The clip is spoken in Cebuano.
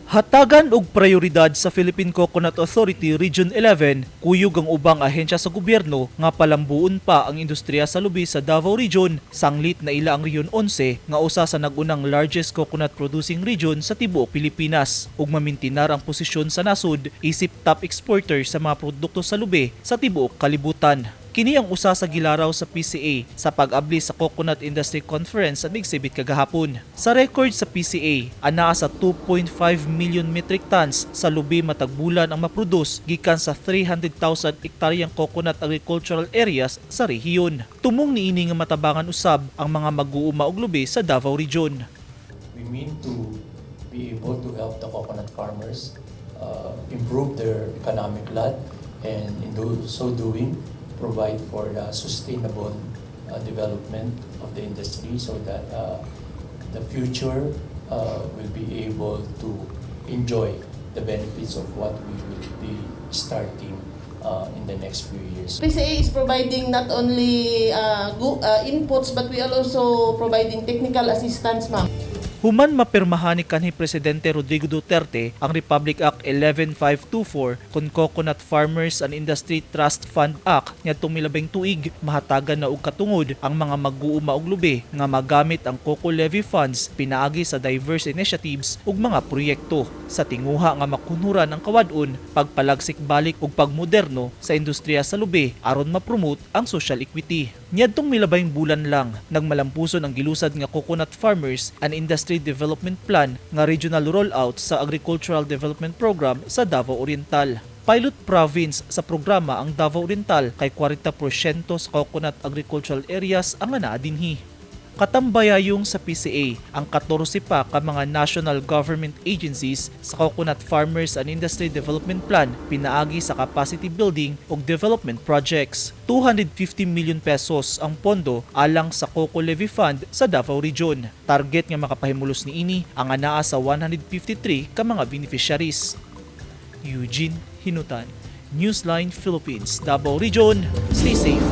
Hatagan og prioridad sa Philippine Coconut Authority Region 11 kuyog ang ubang ahensya sa gobyerno nga palambuon pa ang industriya sa lubi sa Davao Region, sanglit na ila ang Region 11 nga usa sa nag-unang largest coconut producing region sa tibuok Pilipinas ug mamintinar ang posisyon sa nasod isip top exporter sa mga produkto sa lubi sa tibuok kalibutan. Kini ang usa sa gilaraw sa PCA sa pag-abli sa Coconut Industry Conference at exhibit kagahapon. Sa record sa PCA, anaa sa 2.5 million metric tons sa lubi matag bulan ang maproduce gikan sa 300,000 hektaryang coconut agricultural areas sa rehiyon. Tumong niini nga matabangan usab ang mga mag-uuma og lubi sa Davao Region. We mean to be able to help the coconut farmers improve their economic lot and in so doing provide for the sustainable development of the industry so that the future will be able to enjoy the benefits of what we will be starting in the next few years. PCA is providing not only inputs, but we are also providing technical assistance, ma'am. Human mapirmahan ni kanhi Presidente Rodrigo Duterte ang Republic Act 11524 kon Coconut Farmers and Industry Trust Fund Act ngadtong milabing tuig, mahatagan na og katungod ang mga mag-uuma og lubi nga magamit ang Coco Levy funds pinaagi sa diverse initiatives ug mga proyekto sa tinguha nga makunhuran ang kawad-on, pagpalagsik balik ug pagmoderno sa industriya sa lubi aron ma-promote ang social equity. Niadtong milabayng bulan lang, nagmalampuson ang gilusad nga Coconut Farmers and Industry Development Plan nga regional rollout sa Agricultural Development Program sa Davao Oriental. Pilot province sa programa ang Davao Oriental kay 40% sa coconut agricultural areas ang naa dinhi. Katambayayong sa PCA ang 14 pa ka mga national government agencies sa Coconut Farmers and Industry Development Plan pinaagi sa capacity building ug development projects. 250 million pesos ang pondo alang sa Coco Levy Fund sa Davao Region. Target nga makapahimulos niini ang anaa sa 153 ka mga beneficiaries. Eugene Hinutan, Newsline Philippines, Davao Region. Stay safe.